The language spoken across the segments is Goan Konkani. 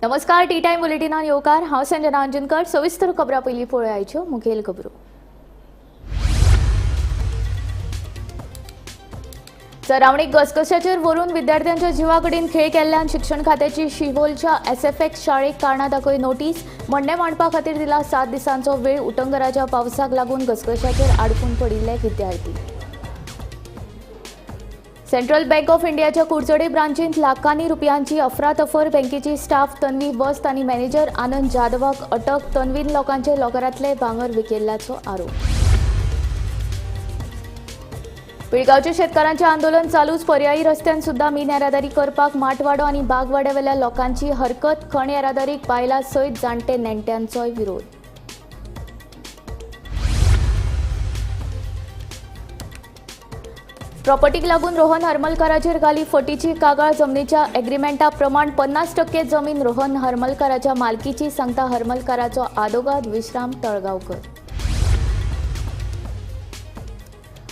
नमस्कार, टी टायम बुलेटिनान येवकार. हांव संजना अंजनकर. सविस्तर खबरां पयलीं पळोवया मुखेल खबरो. सरावणीक घसघश्याचेर व्हरून विद्यार्थ्यांच्या जिवा कडेन खेळ केल्ल्यान शिक्षण खात्याची शिवोलच्या एसएफएक्स शाळेक कारणां दाखय नोटीस. म्हणणें मांडपा खातीर दिला 7 दिसांचो वेळ. उटंगराच्या पावसाक लागून घसघश्याचेर आडकून पडिल्ले विद्यार्थी. सेंट्रल बँक ऑफ इंडियाच्या कुडचडे ब्रांचींत लाखांनी रुपयांची अफरातफर. बँकेची स्टाफ तन्वी वस्त आनी मॅनेजर आनंद जाधवाक अटक. तन्वीन लोकांचे लॉकरांतले भांगर विकिल्ल्याचो आरोप. पिळगांवच्या शेतकारांचें आंदोलन चालूच. पर्यायी रस्त्यान सुद्धा मीन येरादारी करपाक माटवाडो आनी बागवाड्यावेल्या लोकांची हरकत. खण येरादारीक बायलां सयत जाणटे नेण्ट्यांचोय विरोध. प्रॉपर्टीक लागून रोहन हरमलकाराचेर घाली फटीची कागाळ. जमनीच्या एग्रीमेंटा प्रमाण 50% जमीन रोहन हरमलकाराच्या मालकीची, सांगता हरमलकाराचो आदोगाद विश्राम तळगांवकर.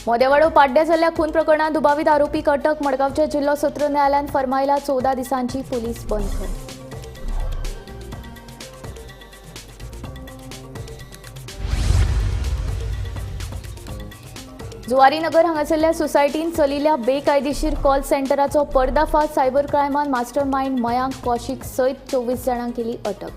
मोदेवाडो पाड्ड्या जाल्ल्या खून प्रकरणात दुबावीत आरोपीक अटक. मडगांवच्या जिल्हो सत्र न्यायालयान फर्मायला 14 दिसांची पोलीस बंदखण. जुवारीनगर हांगासरल्या सोसायटीन चलिल्ल्या बेकायदेशीर कॉल सेंटराचो पर्दाफाश. सायबर क्रायमान मास्टर मायंड मयांक कौशीक सयत 24 जाणांक केली अटक.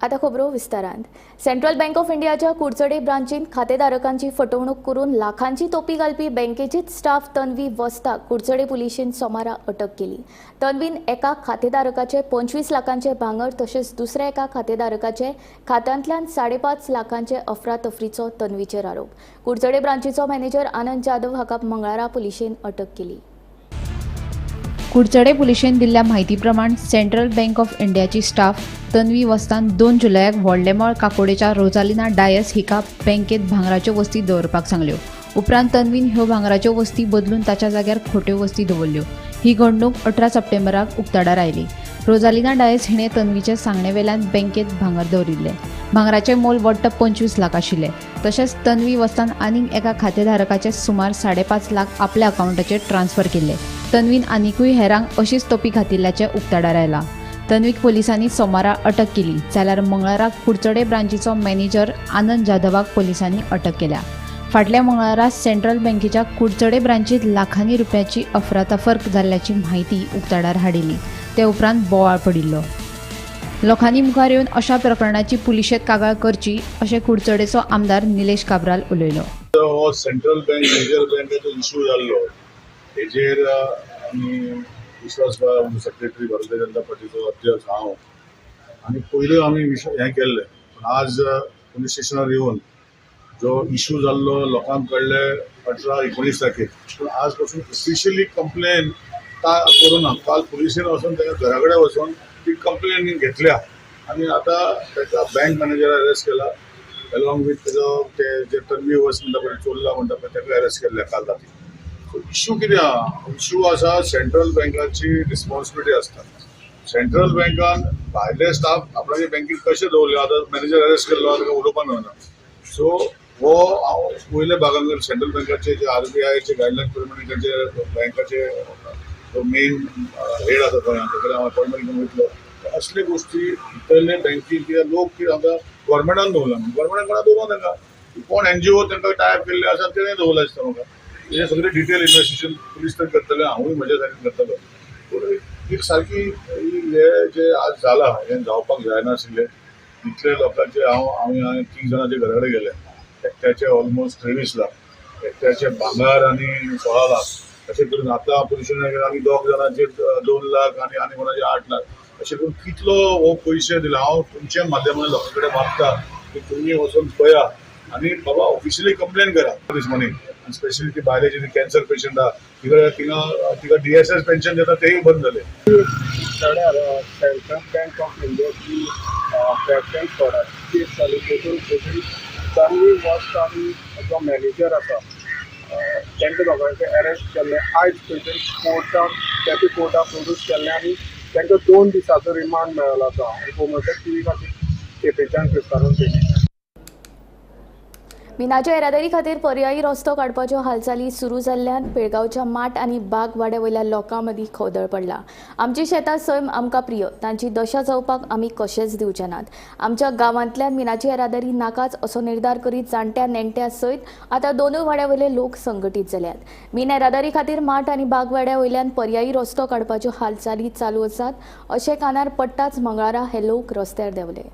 आता खबरो विस्तारान. सेंट्रल बँक ऑफ इंडियाच्या कुडचडे ब्रांचीन खातेधारकांची फटवणूक करून लाखांची तोपी घालपी बँकेचीच स्टाफ तन्वी वस्ताक कुडचडे पुलिशेन सोमारा अटक केली. तन्वीन एका खातेधारकाचे 25 लाखांचे भांगर तशेंच दुसऱ्या एका खातेधारकाचे खात्यांतल्यान 5.5 लाखांचे अफरातफरीचो तन्वीचेर आरोप. कुडचडे ब्रांचीचो मॅनेजर आनंद जाधव हाका मंगळारा पुलिशेन अटक केली. कुडचडे पुलिशेन दिल्ल्या म्हायती प्रमाण सेंट्रल बँक ऑफ इंडियाची स्टाफ तन्वी वस्तान 2 जुलयाक व्हडलेमळ काकोडेच्या रोजालिना डायस हिका बँकेत भांगराच्यो वस्ती दवरपाक सांगल्यो. उपरांत तन्वीन ह्यो भांगराच्यो वस्ती बदलून ताच्या जाग्यार खोट्यो वस्ती दवरल्यो. ही घडणूक 18 सप्टेंबराक उक्ताडार आयली. रोजालिना डायस हिणें तन्वीचे सांगणे वेल्यान बँकेत भांगर दवरिल्लें. भांगराचें मोल वट्ट 25 लाख आशिल्लें. तशेंच तन्वी वस्तान आनीक एका खातेधारकाचे सुमार 5.5 लाख आपल्या अकावंटाचेर ट्रान्स्फर केल्ले. तन्वीन आनिकूय हेरांक अशीच तोपी घातिल्ल्याचें उक्ताडार आयलां. तन्वीक पोलिसांनी सोमारा अटक केली, जाल्यार मंगळाराक कुडचडे ब्रांचीचो मॅनेजर आनंद जाधवाक पोलिसांनी अटक केल्या. फाटल्या मंगळारा सेंट्रल बँकेच्या कुडचडे ब्रांचीत लाखांनी रुपयाची अफरातफर जाल्ल्याची म्हायती उक्ताडार हाडिल्ली. ते उपरांत बोवाळ पडिल्लो. लोकांनी मुखार येवन अशा प्रकरणाची पुलिशेंत कागाळ करची अशें कुडचडेचो आमदार निलेश काब्राल उलयलो. हो सेंट्रल बँक मेजर बँकेचो इशू जाल्लो, हेजेर आमी विश्वास सेक्रेटरी भारतीय जनता पार्टीचो अध्यक्ष हांव आनी पयल्यो आमी हें केल्लें. पूण आज पुलीस स्टेशनार येवन जो इशू जाल्लो लोकांक कळ्ळें 18-19 तारखेर, पूण आज पासून ऑफिशियली कंप्लेन करूं ना. काल पुलिसेन वचून ताका घरा कडेन वचून ती कंप्लेन घेतल्या आनी आतां ताका बँक मॅनेजर अरेस्ट केला, अलॉंग विथ तेजो ते जे तन्वी वस म्हणटा पळय, चोरला म्हणटा पळय, ताका अरेस्ट केल्ले काल राती. सो इशू कितें आहा? इशू आसा सेंट्रल बँकाची रिस्पॉन्सिबिलिटी आसता. सेंट्रल बँकान भायले स्टाफ आपणाचे बँकेत कशे दवरले? आतां मॅनेजर अरेस्ट केल्लो आहा, ताका उलोवपाक मेळना. सो हो हांव वयल्या भागान सेंट्रल बँकाचे जे आरबीआयचे गायडलायन प्रमाणे तांचे बँकाचे जो मेन हेड आसा गोंयांत, ताका कडेन हांव अपॉयंटमेंट घेवन वयतलो. असले गोश्टी भितरले बँकेन कित्याक लोक कितें सांगता, गव्हर्मेंटान दवरला म्हणून. गव्हर्मेंटान कोणा दवरूं तांकां? कोण एनजीओ तांकां टायप केल्ले आसा तेणें दवरला दिसता म्हाका. हें सगळें डिटेल इन्वेस्टिगेशन पुलीस तर करतले, हांवूय म्हज्या सायडीन करतलो. पूण एक सारकी हे जे आज जाला हें जावपाक जायनाशिल्लें. इतले लोकांचे हांव आमी 3 जाणांचे घरा कडेन गेले. एकट्याचे ऑलमोस्ट 23 लाख, एकट्याचे भांगर आनी 16 लाख अशें करून आतां पुलिशेन आनी 2 जाणांचेर 2 लाख आनी आनी कोणाचे 8 लाख अशें करून कितलो हो पयशे दिला. हांव तुमच्या माध्यमान लोकां कडेन मागता की तुमी वचून पळया आनी बाबा ऑफिशियली कंप्लेन करा. दीस मनी आनी स्पेशली ती बायलेची ती कॅन्सर पेशंट आहा, तिका थिंगा तिका डीएसएस पेन्शन दिता तेय बंद जालें. सेंट्रल बँक ऑफ इंडियाची थेफ्ट अँड फ्रॉडाची केस जाली. तेतून भितर तन्वी वस्त आनी जो मॅनेजर आसा तांकां दोगांयक अरेस्ट केल्लें. आयज खंय कोर्टान केपें कोर्टाक प्रोड्यूस केल्लें आनी तांकां 2 दिसाचो रिमांड मेळ्ळो आसा आनी होम अफेर्स टिवी खातीर केपेंच्यान क्रिस्तानून केली. मिनाच्या येरादारी खातीर पर्यायी रस्तो काडपाच्यो हालचाली सुरू जाल्ल्यान पेळगांवच्या माट आनी बागवाड्या वयल्या लोकां मदीं खवदळ पडला. आमची शेतां सैम आमकां प्रिय, तांची दशा जावपाक आमी कशेंच दिवचे नात. आमच्या गांवांतल्यान मिनाची येरादारी नाकाच असो निर्धार करीत जाणट्या नेणट्या सयत आतां दोनूय वाड्या वयले लोक संघटीत जाल्यात. मीन येरादारी खातीर माट आनी बागवाड्या वयल्यान पर्यायी रस्तो काडपाच्यो हालचाली चालू आसात अशें कानार पडटाच मंगळारा हे लोक रस्त्यार देंवले.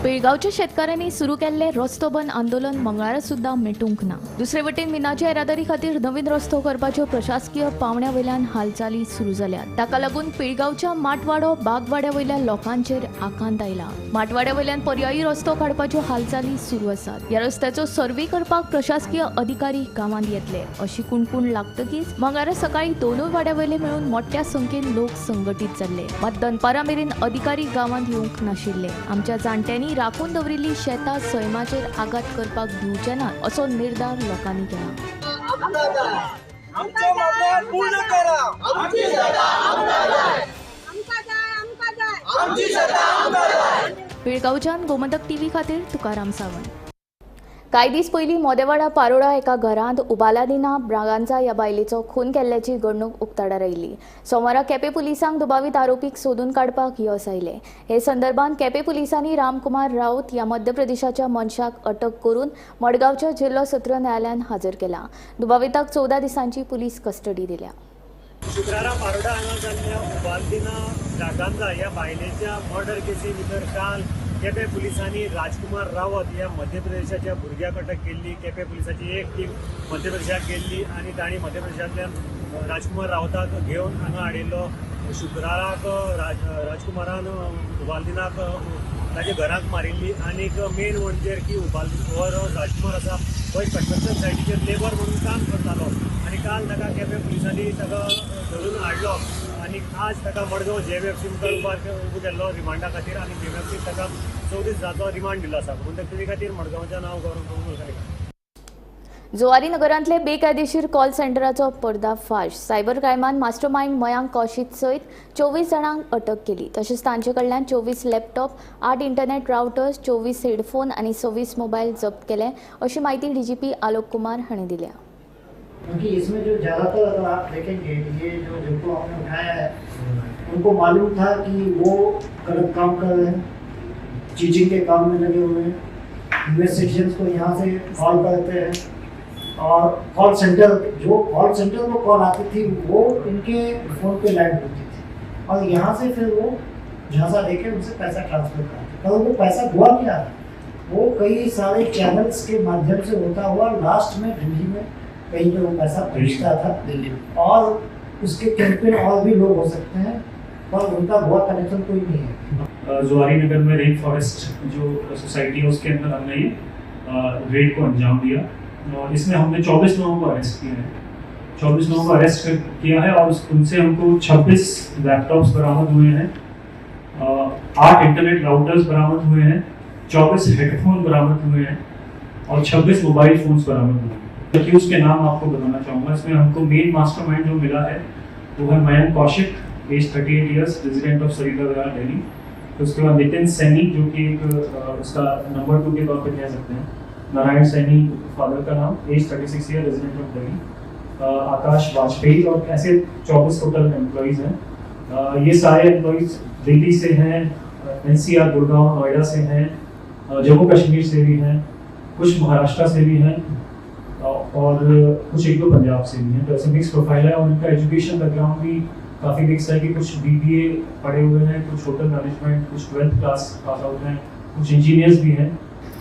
पिळगांवच्या शेतकारांनी सुरू केल्ले रस्तो बंद आंदोलन मंगळारा सुद्दां मिटूंक ना. दुसरे वटेन मिनाच्या येरादारी खातीर नवीन रस्तो करपाच्यो प्रशासकीय पावंड्या वयल्यान हालचाली सुरू जाल्यात. ताका लागून पिळगांवच्या माटवाडो बागवाड्या वयल्या लोकांचेर आकांत आयला. माटवाड्या वयल्यान पर्यायी रस्तो काडपाच्यो हालचाली सुरू आसात. ह्या रस्त्याचो सर्वे करपाक प्रशासकीय अधिकारी गांवांत येतले अशी कुणकूण लागतकीच मंगळारा सकाळी दोनूय वाड्या वयले मेळून मोठ्या संख्येन लोक संघटीत जाल्ले. मात दनपारा मेरेन अधिकारी गांवांत येवंक नाशिल्ले. आमच्या जाणट्यांनी राखून दवरिल्ली शेतां सैमाचेर आघात करपाक दिवचे ना असो निर्धार लोकांनी केला. पिळगांवच्यान गोमंतक टीव्ही खातीर तुकाराम सावंत. कांय दीस पयलीं मोदेवाडा पारोडा एका घरांत उबालादिना ब्रागांजा ह्या बायलेचो खून केल्ल्याची घडणूक उक्ताडार आयली. सोमारा केपें पुलिसांक दुबावीत आरोपीक सोदून काडपाक यश आयलें. हे संदर्भात केपें पुलिसांनी रामकुमार राऊत ह्या मध्य प्रदेशाच्या मनशाक अटक करून मडगांवच्या जिल्लो सत्र न्यायालयान हजर केला. दुबाविताक 14 दिसांची पुलीस कस्टडी दिल्या. शुक्रारा पारोडा हांगा जाल्ल्या उबालदिना ब्रागांजा ह्या बायलेच्या मर्डर केसी भितर काल केपें पुलिसांनी राजकुमार रावत ह्या मध्य प्रदेशाच्या भुरग्याक अटक केल्ली. केपें पुलिसाची एक टीम मध्य प्रदेशाक गेल्ली आनी तांणी मध्य प्रदेशांतल्यान राजकुमार रावताक घेवन हांगा हाडिल्लो. शुक्राराक राजकुमारान उबालदिनाक ताच्या घराक मारिल्ली आनीक मेन म्हणजे की उबालदिन हो राजकुमार आसा हो एक कन्स्ट्रक्शन सायटीचेर लेबर म्हणून काम करतालो आनी काल ताका केपें पुलिसांनी ताका धरून हाडलो आनी आज ताका मडगांव जेएमएफसी मुखार उबो केल्लो रिमांडा खातीर आनी जेएमएफसी ताका 14 दिसांचो रिमांड दिल्लो आसा. म्हणून ते खातीर मडगांवच्या नांव गौरव प्रभू. जुवारी नगरांतले बेकायदेशीर कॉल सेंटराचो पर्दाफाश. सायबर क्रायमान मास्टरमाइंड मयांक कौशीक सयत 24 जाणांक अटक केली. तशेंच तांचे कडल्यान 24 लॅपटॉप, 8 इंटरनेट रावटर्स, 24 हेडफोन आनी 26 मोबायल जप्त केले अशी माहिती डीजीपी आलोक कुमार हांणी दिल्या. क्योंकि इसमें जो ज़्यादातर अगर आप देखेंगे ये जो जिनको आपने उठाया है उनको मालूम था कि वो गलत काम कर रहे हैं, चीटिंग के काम में लगे हुए हैं, यूएस सिटीजन्स को यहाँ से कॉल करते हैं और कॉल सेंटर, जो कॉल सेंटर को कॉल आती थी वो इनके फ़ोन पे लैंड होती थी और यहाँ से फिर वो झांसा देके उनसे पैसा ट्रांसफ़र करते, पर वो पैसा गोवा नहीं आता, वो कई सारे चैनल्स के माध्यम से होता हुआ लास्ट में दिल्ली में कहीं पे वो पैसा पहुँचता था दिल्ली में, और उसके कैंपेन और भी लोग हो सकते हैं पर उनका गोवा कनेक्शन कोई नहीं है। जुआरी नगर में रेन फॉरेस्ट जो सोसाइटी है उसके अंदर हमने ये रेड को अंजाम दिया और इसमें हमने 24 लोगों को अरेस्ट किया है। 24 लोगों को अरेस्ट किया है और उनसे हमको 26 लैपटॉप्स बरामद हुए हैं, 8 इंटरनेट राउटर्स बरामद हुए हैं, 24 हेडफोन बरामद हुए हैं और 26 मोबाइल फ़ोन्स बरामद हुए हैं। अक्यूज के नाम आपको बताना चाहूँगा। इसमें हमको मेन मास्टरमाइंड जो मिला है वो है Mayank Kaushik, age 38 years, resident of Sarita Vihar, Delhi. उसके बाद नितिन सैनी जो कि एक उसका नंबर 2 के तौर पर कह सकते हैं, नारायण सैनी फादर का नाम, age 36 year, resident of Delhi, Akash Vajpayee और ऐसे 24 टोटल एम्प्लॉज़ हैं। ये सारे एम्प्लॉज़ दिल्ली से हैं, NCR Gurgaon Noida से हैं, जम्मू कश्मीर से भी हैं, कुछ महाराष्ट्र से भी हैं और कुछ एक दो पंजाब से भी हैं। तो ऐसे मिक्स प्रोफाइल है और उनका एजुकेशन बैकग्राउंड भी काफ़ी मिक्स है कि कुछ BBA पढ़े हुए हैं, कुछ होटल मैनेजमेंट, कुछ 12th class pass out हैं, कुछ इंजीनियर्स भी हैं।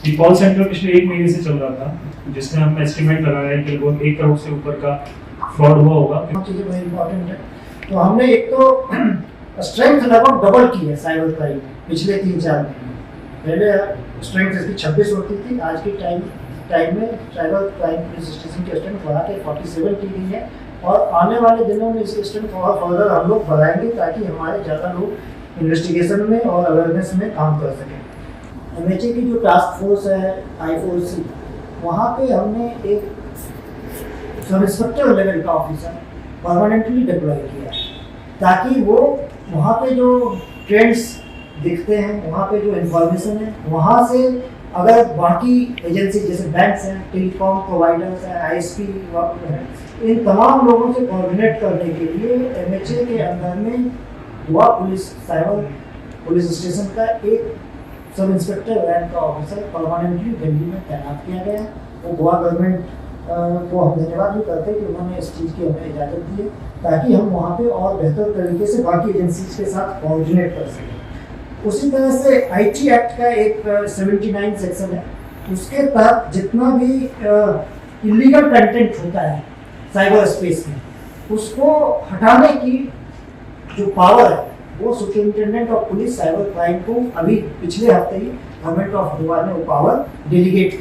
ये कॉल सेंटर पिछले 1 महीने से चल रहा था, जिसमें हमने एस्टिमेट लगाया है कि लगभग 1 करोड़ से ऊपर का फ्रॉड हुआ होगा। चीज़ें बड़ी इंपॉर्टेंट है। तो हमने एक तो स्ट्रेंथ लगभग डबल की है साइबर क्राइम में पिछले 3-4 महीने। पहले स्ट्रेंथ इसकी 26 होती थी, आज के टाइम में साइबर क्राइम पुलिस स्टेशन की स्ट्रेंथ बढ़ा के 47 की गई है और आने वाले दिनों में इसकी स्ट्रेंथ और फर्दर हम लोग बढ़ाएंगे ताकि हमारे ज़्यादा लोग इन्वेस्टिगेशन में और अवेयरनेस में काम कर सकें। MHA की जो टास्क फोर्स है I4C, वहाँ पे हमने एक सब इंस्पेक्टर लेवल का ऑफिसर परमानेंटली डिप्लॉय किया है ताकि वो वहाँ पे जो ट्रेंड्स दिखते हैं, वहाँ पे जो इन्फॉर्मेशन है, वहाँ से अगर बाकी एजेंसी जैसे बैंक्स हैं, टेलीकॉम प्रोवाइडर्स हैं, ISP हैं, इन तमाम लोगों से कोऑर्डिनेट करने के लिए MHA के अंदर में Goa police cyber police station का एक सब इंस्पेक्टर रैंक का ऑफिसर परमानेंटली दिल्ली में तैनात किया गया है। वो गोवा गवर्नमेंट को हम धन्यवाद भी करते हैं कि उन्होंने इस चीज़ की हमें इजाज़त दी है, ताकि हम वहाँ पे और बेहतर तरीके से बाकी एजेंसीज के साथ कोऑर्डिनेट कर सकें। उसी तरह से IT act का एक 79 सेक्शन है, उसके तहत जितना भी इलीगल कंटेंट होता है साइबर स्पेस में, उसको हटाने की जो पावर है वो superintendent of police cyber crime को अभी पिछले हफ्ते ही गवर्नमेंट ऑफ गोवा ने वो पावर डेलीगेट की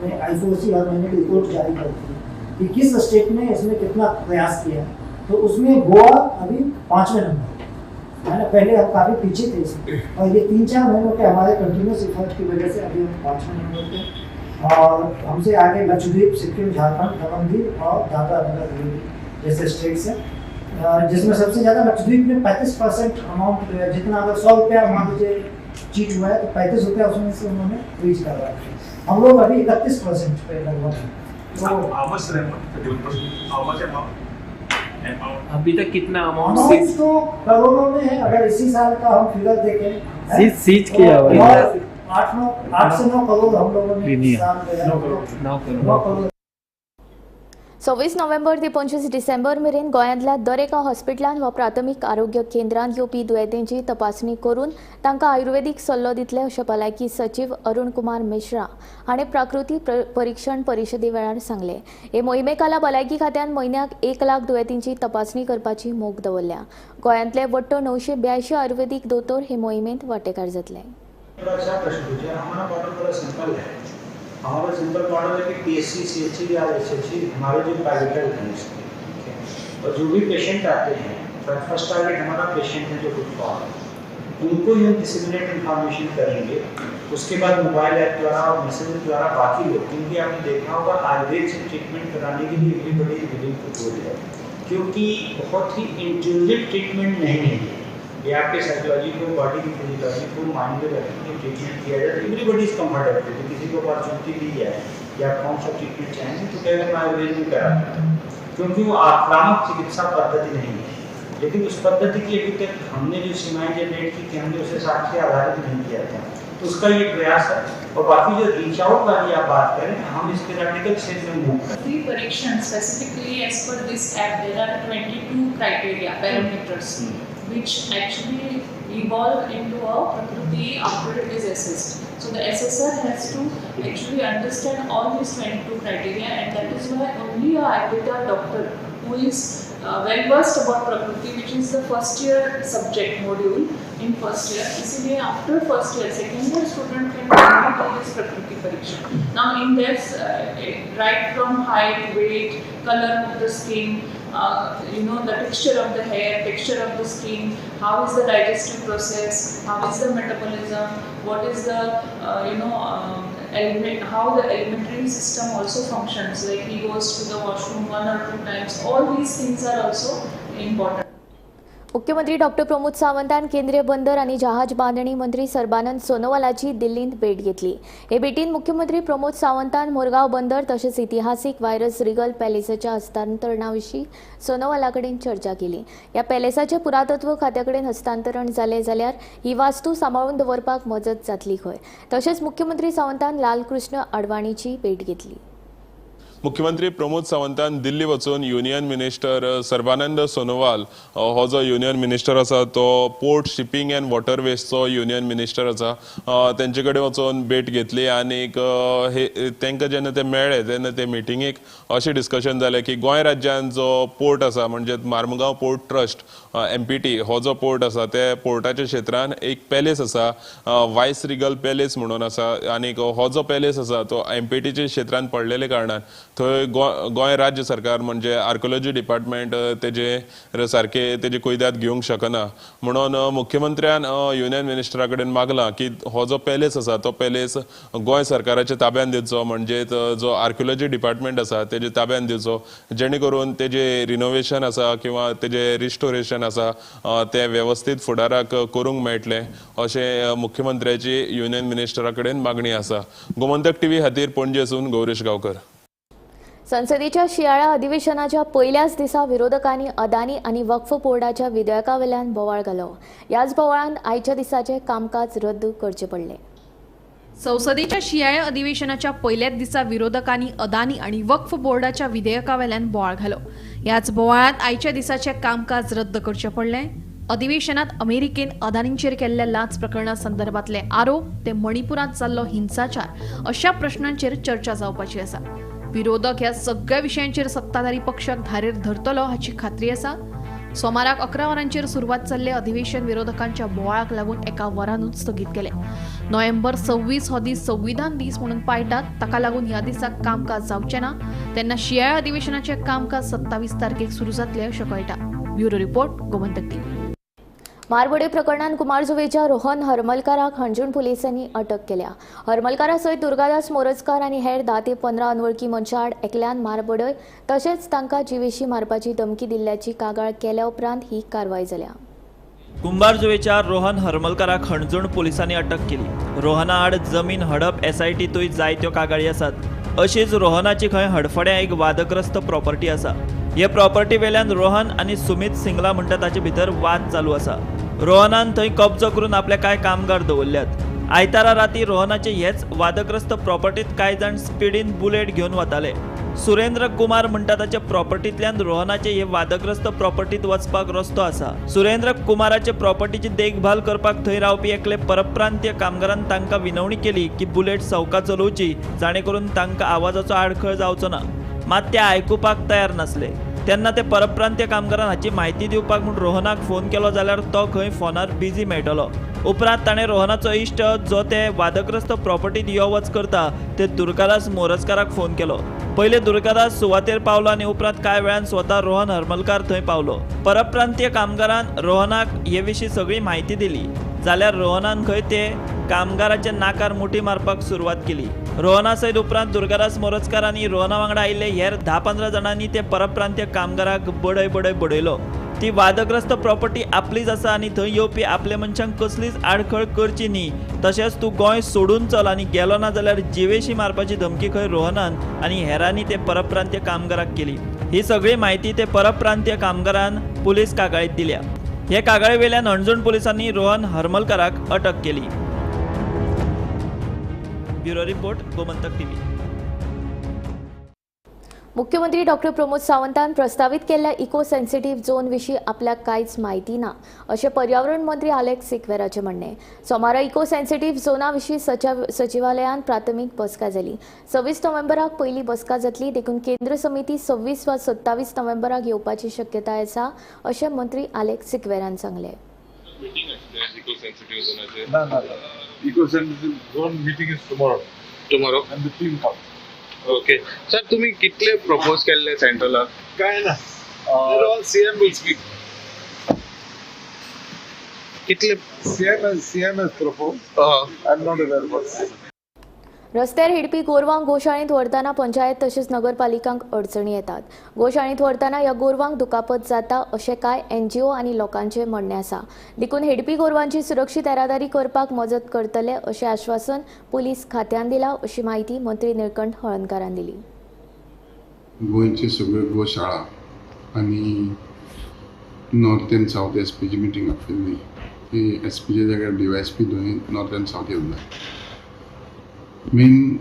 है। I4C हर महीने रिपोर्ट जारी करती है कि किस स्टेट ने इसमें कितना प्रयास किया है, तो उसमें गोवा अभी 5वें नंबर है ना, पहले हम काफ़ी पीछे थे इसमें, और ये 3-4 महीनों के हमारे कंटिन्यूस एफर्ट की वजह से अभी हम 5वें नंबर पे, और हमसे आगे लक्षद्वीप, सिक्किम, झारखंड, दमन और दादरा नगर हवेली जैसे स्टेट्स हैं, जिसमें सबसे ज़्यादा लक्षद्वीप में 35% अमाउंट, जितना अगर 100 रुपया मान लीजिए चीट हुआ है तो 35 रुपया उसमें से उन्होंने फ्रीज करवाया। हम लोग अभी 31% पे लगभग। तो अभी तक कितना अमाउंट तो करोड़ों में है, अगर इसी साल का हम फिगर देखें, सीज किया हुआ है 8 से 9 करोड़ हम लोगों ने साल 9 करोड़। 26 नोव्हेंबर ते 25 डिसेंबर मेरेन गोंयांतल्या दर एका हॉस्पिटलान वा प्राथमीक आरोग्य केंद्रांत येवपी दुयेंतींची तपासणी करून तांकां आयुर्वेदीक सल्लो दितले अशें भलायकी सचीव अरुण कुमार मिश्रा हाणें प्राकृती परिक्षण परिशदे वेळार सांगलें। हे मोहिमे खाला भलायकी खात्यान म्हयन्याक 1 लाख दुयेंतींची तपासणी करपाची मोख दवरल्या। गोंयांतले वट्ट 982 आयुर्वेदीक दोतोर हे मोहिमेंत वांटेकार जातले। हमारा सिंपल मॉडल है कि PHC, CHC या SHC हमारे जो प्राइवेट हैं इसमें, और जो भी पेशेंट आते हैं, फर्स्ट टारगेट हमारा पेशेंट है जो फुटफॉल है, उनको ही हम डिसिमिनेट इन्फॉर्मेशन करेंगे। उसके बाद मोबाइल ऐप द्वारा और मैसेज द्वारा बाकी लोग, क्योंकि आपने देखा होगा आयुर्वेद से ट्रीटमेंट कराने के लिए everybody is willing to go there, क्योंकि बहुत ही इंट्रूसिव ट्रीटमेंट नहीं है ये, आपके साइकोलॉजी को, बॉडी की फिजियोलॉजी को माइंड में रख के ट्रीटमेंट किया जाए तो एवरीबडी is comfortable. तो किसी को अपॉर्चुनिटी दी जाए कि आप कौन सा ट्रीटमेंट चाहेंगे तो कहेगा मैं आयुर्वेद में करा देता हूँ, क्योंकि वो आक्रामक चिकित्सा पद्धति नहीं है। लेकिन उस पद्धति की अभी तक हमने जो सीमाएँ जनरेट की कि हमने उसे साक्ष्य आधारित नहीं किया था, तो उसका ये प्रयास है। और बाकी जो रीच आउट वाली आप बात करें, हम इस थेरेटिकल क्षेत्र में मूव करें। परीक्षण specifically as per this app there are 22 criteria parameters which actually evolve into a prakriti after it is assessed. So the assessor has to actually understand all these 22 criteria, and that is why only a Ayurveda doctor who is well versed about prakriti, which is the first year subject module in first year. Isliye after first year, second year student can only do this prakriti pariksha. Now in this, right from height, weight, color of the skin, you know, the texture of the hair, texture of the skin, how is the digestive process, how is the metabolism, what is the element, how the alimentary system also functions, like he goes to the washroom 1 or 2 times, all these things are also important. मुख्यमंत्री डॉक्टर प्रमोद सावंतान केंद्रीय बंदर आनी जहाज बांदणी मंत्री सर्बानंद सोनोवालाची दिल्लींत भेट घेतली। हे भेटीन मुख्यमंत्री प्रमोद सावंतान मोरगांव बंदर तशेंच इतिहासीक व्हायरस रिगल पॅलेसाच्या हस्तांतरणा विशीं सोनोवाला कडेन चर्चा केली। ह्या पॅलेसाचें पुरातत्व खात्या कडेन हस्तांतरण जालें जाल्यार ही वास्तू सांबाळून दवरपाक मजत जातली खंय। तशेंच मुख्यमंत्री सावंतान लालकृष्ण अडवाणीची भेट घेतली। मुख्यमंत्री प्रमोद सावंतान दिल्ली वचून युनियन मिनिस्टर सर्बानंद सोनोवाल हो जो युनियन मिनिस्टर आसा तो पोर्ट शिपिंग अँड वॉटरवेजचो युनियन मिनिस्टर आसा, तेंचे कडेन वचून भेट घेतली आनीक हे तांकां जेन्ना ते मेळ्ळे तेन्ना ते मिटिंगेक अशें डिस्कशन जालें की गोंय राज्यान जो पोर्ट आसा म्हणजे मार्मगांव पोर्ट ट्रस्ट MPT हो जो पोर्ट आसा ते पोर्टाच्या क्षेत्रान एक पॅलेस आसा, वायस रिगल पॅलेस म्हणून आसा आनीक हो जो पॅलेस आसा तो MPTच्या क्षेत्रान पडलेले कारणान थंय गोंय राज्य सरकार म्हणजे आर्किओलॉजी डिपार्टमेंट तेजे सारके तेजे कोयद्यात घेवंक शकना म्हणून मुख्यमंत्र्यान युनियन मिनिस्टरा कडेन मागलां की हो जो पॅलेस आसा तो पॅलेस गोंय सरकाराच्या ताब्यान दिवचो, म्हणजे जो आर्किओलॉजी डिपार्टमेंट आसा तेजे ताब्यान दिवचो, जेणे करून तेजे रिनोवेशन आसा किंवा तेजे रिस्टोरेशन आसा ते वेवस्थीत फुडाराक करूंक मेळटलें अशें मुख्यमंत्र्याची युनियन मिनिस्टरा कडेन मागणी आसा. गोमंतक टीव्ही खातीर पणजेसून गौरेश गांवकर. संसदेच्या शियाळा अधिवेशनाच्या पयल्याच दिसा विरोधकांनी अदानी आनी वक्फ बोर्डाच्या विधेयकावेल्यान बोवाळ घालो. ह्याच बोवाळान आयच्या दिसाचें कामकाज रद्द करचें पडलें. संसदेच्या शियाळ्या अधिवेशनाच्या पयल्याच दिसा विरोधकांनी अदानी आनी वक्फ बोर्डाच्या विधेयकावेल्यान बोवाळ घालो. ह्याच बोवाळांत आयच्या दिसाचें कामकाज रद्द करचें पडलें. अधिवेशनात अमेरिकेन अदानींचेर केल्ल्या लांच प्रकरणा संदर्भातले आरोप ते मणिपुरांत जाल्लो हिंसाचार अशा प्रश्नांचेर चर्चा जावपाची आसा. विरोधक ह्या सगळ्या विशयांचेर सत्ताधारी पक्षाक धारेर धरतलो हाची खात्री आसा. सोमाराक 11 वरांचेर सुरवात जाल्लें अधिवेशन विरोधकांच्या बोवाळाक लागून एका वरानूच स्थगीत केलें. नोव्हेंबर 26 हो दीस संविधान दीस म्हणून पाळटात, ताका लागून ह्या दिसाक कामकाज जावचें ना. तेन्ना शियाळ्या अधिवेशनाचें कामकाज 27 तारखेक सुरू जातलें अशें कळटा. Bureau report, Gomantak TV. मारबडय प्रकरणांत कुमारजुवेच्या रोहन हरमलकाराक हणजूण पुलिसांनी अटक केल्या. हरमलकारा सयत दुर्गादास मोरजकार आनी हेर 10 ते 15 अनवळखी मनशां आड एकल्यान मारबडय तशेंच तांकां जिवेशी मारपाची धमकी दिल्ल्याची कागाळ केल्या उपरांत ही कारवाय जाल्या. कुंभारजुवेच्या रोहन हरमलकाराक हणजूण पुलिसांनी अटक केली. रोहना आड जमीन हडप एसआयटीतूय जायत्यो कागाळी आसात. अशीच रोहनाची खंय हडफड्यां एक वादग्रस्त प्रॉपर्टी आसा. हे प्रॉपर्टी वेल्यान रोहन आनी सुमित सिंगला म्हणटा ताचे भितर वाद चालू आसा. रोहनान थंय कब्जो करून आपले कांय कामगार दवरल्यात. आयतारा राती रोहनाचे हेच वादग्रस्त प्रॉपर्टीत कांय जाण स्पिडीन बुलेट घेवन वताले. सुरेंद्र कुमार म्हणटा ताचे प्रॉपर्टींतल्यान रोहनाचे हे वादग्रस्त प्रॉपर्टीत वचपाक रस्तो आसा. सुरेंद्र कुमाराचे प्रॉपर्टीची देखभाल करपाक थंय रावपी एकले परप्रांतीय कामगारान तांकां विनवणी केली की बुलेट सवका चलोवची, जाणे करून तांकां आवाजाचो आडखळ जावचो ना. मात ते आयकुपाक तयार नासले. तेन्ना ते परप्रांतीय कामगारान हाची म्हायती दिवपाक म्हूण रोहनाक फोन केलो जाल्यार तो खंय फोनार बिजी मेळटलो. उपरांत ताणें रोहनाचो इश्ट जो ते वादग्रस्त प्रॉपर्टीत यो वच करता ते दुर्गादास मोरजकाराक फोन केलो. पयले दुर्गादास सुवातेर पावलो आनी उपरांत कांय वेळान स्वता रोहन हरमलकार थंय पावलो. परप्रांतीय कामगारान रोहनाक हे विशीं सगळी म्हायती दिली जाल्यार रोहनान खंय ते कामगाराच्या नाकार मुठी मारपाक सुरवात केली. रोहना सयत उपरांत दुर्गादास मोरजकार आनी रोहना वांगडा आयिल्ले हेर 10-15 जाणांनी ते परप्रांतीय कामगाराक बडय बडय बडयलो. ती वादग्रस्त प्रॉपर्टी आपलीच आसा आनी थंय येवपी आपल्या मनशांक कसलीच आडखळ करची न्ही, तशेंच तूं गोंय सोडून चल आनी गेलो ना जाल्यार जिवेशी मारपाची धमकी खंय रोहनान आनी हेरांनी ते परप्रांतीय कामगाराक केली. ही सगळी म्हायती ते परप्रांतीय कामगारान पुलीस कागाळीत दिल्या. हे कागाळे वेल्यान हणजूण पुलिसांनी रोहन हरमलकाराक अटक केली. Bureau report, Gomantak TV. मुख्यमंत्री डॉक्टर प्रमोद सावंतान प्रस्तावित केल्ल्या इको सेन्सिटिव्ह झोन विशीं आपल्याक कांयच म्हायती ना अशें पर्यावरण मंत्री आलेक्स सिक्वेराचें म्हणणें. सोमारा इको सेन्सिटिव्ह झोना विशीं सचिवालयांत प्राथमीक बसका जाली. 26 नोव्हेंबराक पयली बसका जातली, देखून केंद्र समिती 26 वा 27 नोव्हेंबराक येवपाची शक्यताय आसा अशें मंत्री आलेक्स सिक्वेरान सांगलें. Eco sensitive zone meeting is tomorrow. Tomorrow? And the team comes. Okay. Sir, तुम्ही कितले propose केल्ले सेंट्रलाक? काय ना. All CM will speak. कितले? CM has proposed. I am not aware about it. रस्त्यार हिडपी गोरवांक गोशाळेंत व्हरतना पंचायत तशेंच नगरपालिकांक अडचणी येतात. गोशाळेंत व्हरतना ह्या गोरवांक दुखापत जाता अशें कांय एनजीओ आनी लोकांचें म्हणणें आसा. देखून हेडपी गोरवांची सुरक्षीत येरादारी करपाक मजत करतले अशें आश्वासन पुलीस खात्यान दिलां अशी म्हायती मंत्री निळकंठ हळर्णकारान दिली. गोंयच्यो सगळ्यो गोशाळा आनी नॉर्थ एंड सावथ एसपीची मिटींग आपयल्ली. ती एसपीच्या जाग्यार डीवायएसपी दोनूय नॉर्थ एंड सावथ येवंक जाय. मेन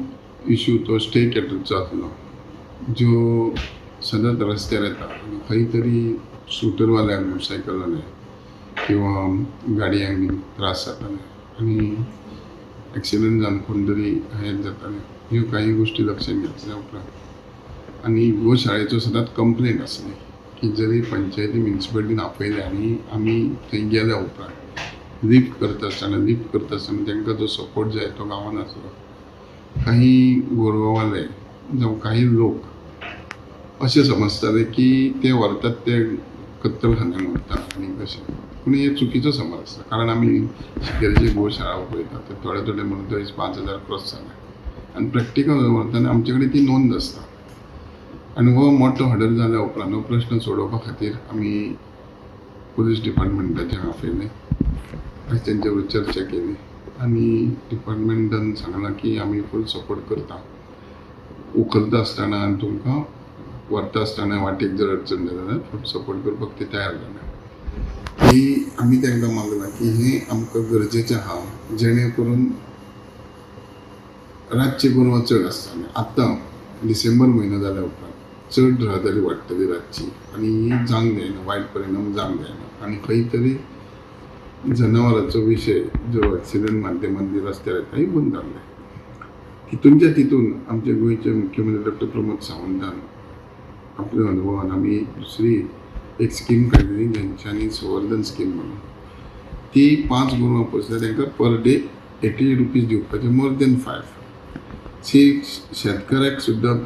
इशू तो स्टे कॅटलचो आसलो, ज्यो सदांच रस्त्यार येता आनी खंय तरी स्कुटरवाल्यांक, मोटरसायकलवाले किंवा गाडयांक बीन त्रास जाताले आनी एक्सिडंट जावन कोण तरी घायल जाताले. ह्यो कांय गोश्टी लक्षांत घेतल्या उपरांत आनी गोशाळेचो सदांच कंप्लेन आसली की जरी पंचायती म्युनिसिपालिटीन आपयलें आनी आमी थंय गेल्या उपरांत लिफ्ट करता आसतना तांकां जो सपोर्ट जाय तो गांवान आसलो. काही गोरवावाले जावं काही लोक अशें समजताले की ते व्हरतात ते कत्तलखान्याक व्हरतात आनी कशें, पूण हे चुकीचो समज आसता. कारण आमी शिकेरीची गोशाळा पळयतात ते थोडे थोडे म्हणून थंय 5,000 क्रॉस जाले आनी प्रॅक्टिकल व्हरतना आमचे कडेन ती नोंद आसता. आनी हो मोठो हडल जाल्या उपरांत हो प्रश्न सोडोवपा खातीर आमी पुलीस डिपार्टमेंटाचें आपयलें आनी तेंचे बरोबर चर्चा केली आनी डिपार्टमेंटान सांगलां की आमी फूल सपोर्ट करता, उखलता आसतना आनी तुमकां व्हरता आसतना वाटेक जर अडचण जाली जाल्यार फूल सपोर्ट करपाक ते तयार जाले. की आमी तांकां मागलां की हें आमकां गरजेचें आहा, जेणे करून रातची गोरवां चड आसता. आतां डिसेंबर म्हयनो जाल्या उपरांत चड रहदारी वाडटली रातची आनी ही जावंक जायना, वायट परिणाम जावंक जायना आनी खंय तरी जनावरांचो विशय जो एक्सिडंट माध्यमान रस्त्यार येता ही बंद जावंक जाय. तितूनच्या तितून आमचे गोंयचे मुख्यमंत्री डॉक्टर प्रमोद सावंतान आपल्या अनुभवान आमी दुसरी एक स्कीम काडलेली ज्यांच्यानी संवर्धन स्कीम म्हणून, ती 5 गोरवां पोसल्यार तांकां पर डे 80 रुपीज दिवपाचे, मोर दॅन 5. सी शेतकऱ्याक सुद्दां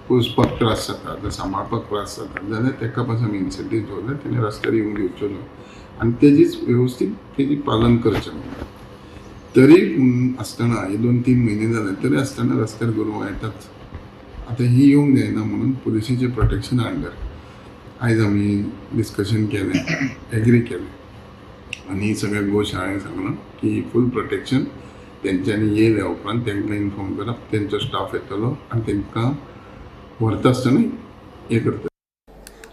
पोसपाक त्रास जाता, सांबाळपाक त्रास जाता जाल्यार ताका पासून आमी इन्सेंटीव दवरल्यार तेणें रस्त्यार येवंक दिवचो न्हू आनी तेजीच वेवस्थीत तेजी पालन करचें म्हणून. तरी आसतना हे 2-3 म्हयने जाले तरी आसतना रस्त्यार गोरवां येतात. आतां ही येवंक जायना म्हणून पुलिसेचें प्रोटेक्शन अंडर आयज आमी डिस्कशन केलें, एग्री केलें आनी सगळ्या गोशाळेक सांगलां की फूल प्रोटेक्शन तेंच्यांनी येयल्या उपरांत तांकां इन्फॉर्म करप, तेंचो स्टाफ येतलो आनी तांकां व्हरता आसतना हें करतले.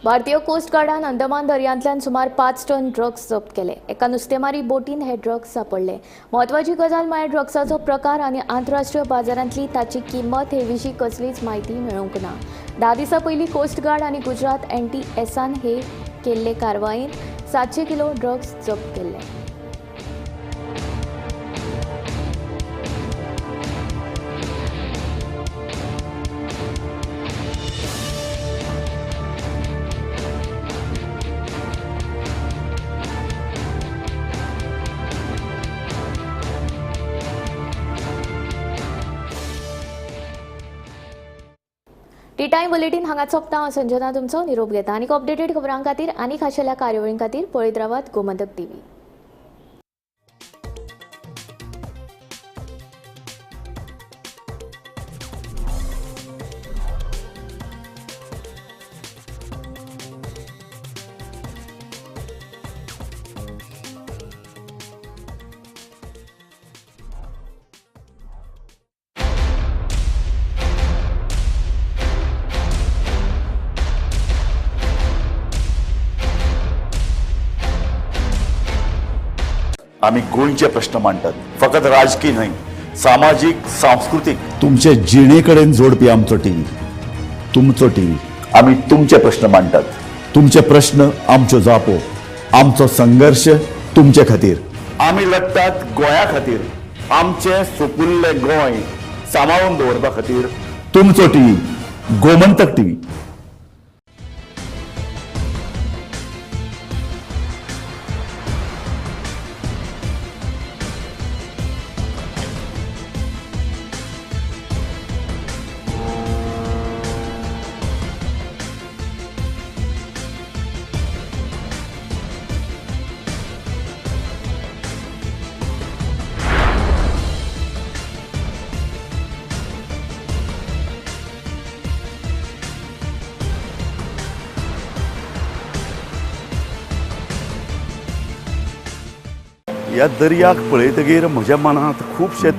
भारतीय कोस्ट गार्डान अंदमान दर्यांतल्यान सुमार 5 टन ड्रग्स जप्त केले. एका नुस्तेमारी बोटीन हे ड्रग्स सांपडले. म्हत्वाची गजाल म्हळ्यार ड्रग्साचो प्रकार आनी आंतरराष्ट्रीय बाजारांतली ताची किंमत हे विशीं कसलीच म्हायती मेळूंक ना. 10 दिसां पयलीं कोस्ट गार्ड आनी गुजरात एनटीएसान हे केल्ले कारवायेंत 700 किलो ड्रग्स जप्त केल्ले. टी टायम बुलेटीन हांगा सोंपता. हांव संजना तुमचो निरोप घेता. आनीक अपडेटेड खबरां खातीर आनी खाशेल्या कार्यावळीं खातीर पळयत रावात गोमंतक टीव्ही. आमी गोंयचे प्रश्न मांडटात, फकत राजकीय न्हय, सामाजीक, सांस्कृतीक, तुमचे जिणे कडेन जोडपी आमचो टीव्ही, तुमचो टीव्ही. आमी तुमचे प्रश्न मांडटात, तुमचे प्रश्न आमच्यो जापो, आमचो संघर्श तुमचे खातीर. आमी लढटात गोंया खातीर, आमचें सुपुल्लें गोंय सांबाळून दवरपा खातीर. तुमचो टीव्ही, गोमंतक टीव्ही. ह्या दर्याक पळयतगीर म्हज्या मनांत खुबशे